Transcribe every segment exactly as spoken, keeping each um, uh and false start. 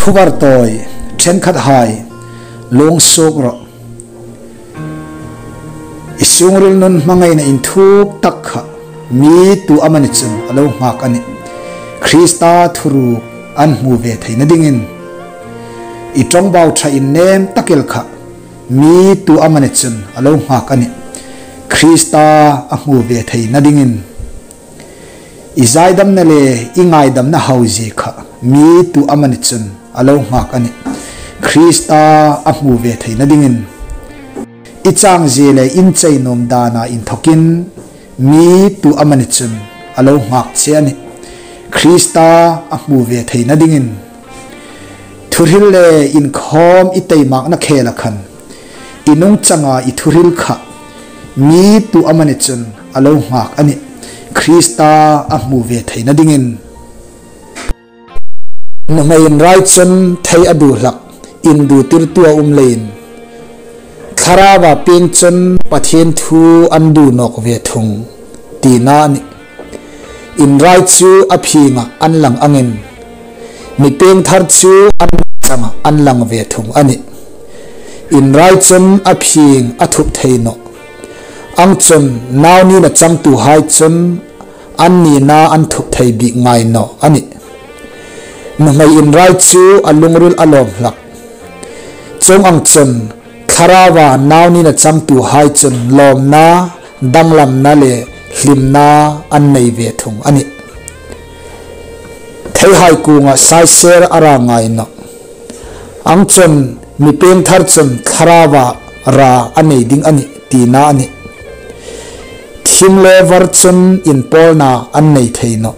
Uvartawi ṭhenkhathai, luong suok rawh. I sungril nun hmangaina inthuk tak kha mi tu amani chun a lo nghak a nih, Krista thuruk an hmu ve theina dingin. I ṭawngbau ṭha innem tak el kha mi tu amani chun a lo nghak a nih, Krista a hmu ve theina dingin. I zaidamna le i ngaidamna hauzie kha mi tu amani chun a lo nghak a nih, Krista a hmu ve theina dingin. I changzie le inchei nuom dana inthawkin mi tu amani chun a lo nghak che a nih, Krista a hmu ve theina dingin. Thuhril le inkhawm i taimakna khela khan i nungchanga i thuhril kha mi tu amani chun a lo nghak a nih, Krista a hmu ve theina dingin. Nuhmei inrai chun thei a duh hlak, indutirtu a um leiin, Thlaraua pieng chun Pathien thu an duh nawk ve thung, tina a nih. Inrai chu a phinga an lang angin, mi piengthar chu an changa an lang ve thung a nih. Inrai chun a phing a thup thei nawh. Ang chun nau nina changtuhai chun an nina an thup thei bik ngai nawh a nih. Nuhmei inrai chu a lungril a lawm hlak. Chuong ang chun Thlaraua nau nina changtuhai chun lawmna, danglamna le hlimna an nei ve thung a nih. Theihai kuonga saiser a ra ngai nawh. Ang chun mi piengthar chun Thlaraua ra a nei ding a nih, tina a nih. Thim le var chun inpawlna an nei thei nawh.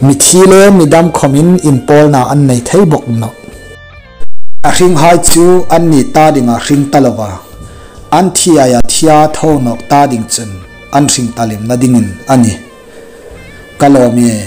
Mithi le midam khawmin inpawlna an nei thei bawk nawh. A hringhai chu anni ta dinga hring ta lova, an thiaia thia tho nawk ta ding chun an hring ta limna dingin a nih. Ka lawm ie,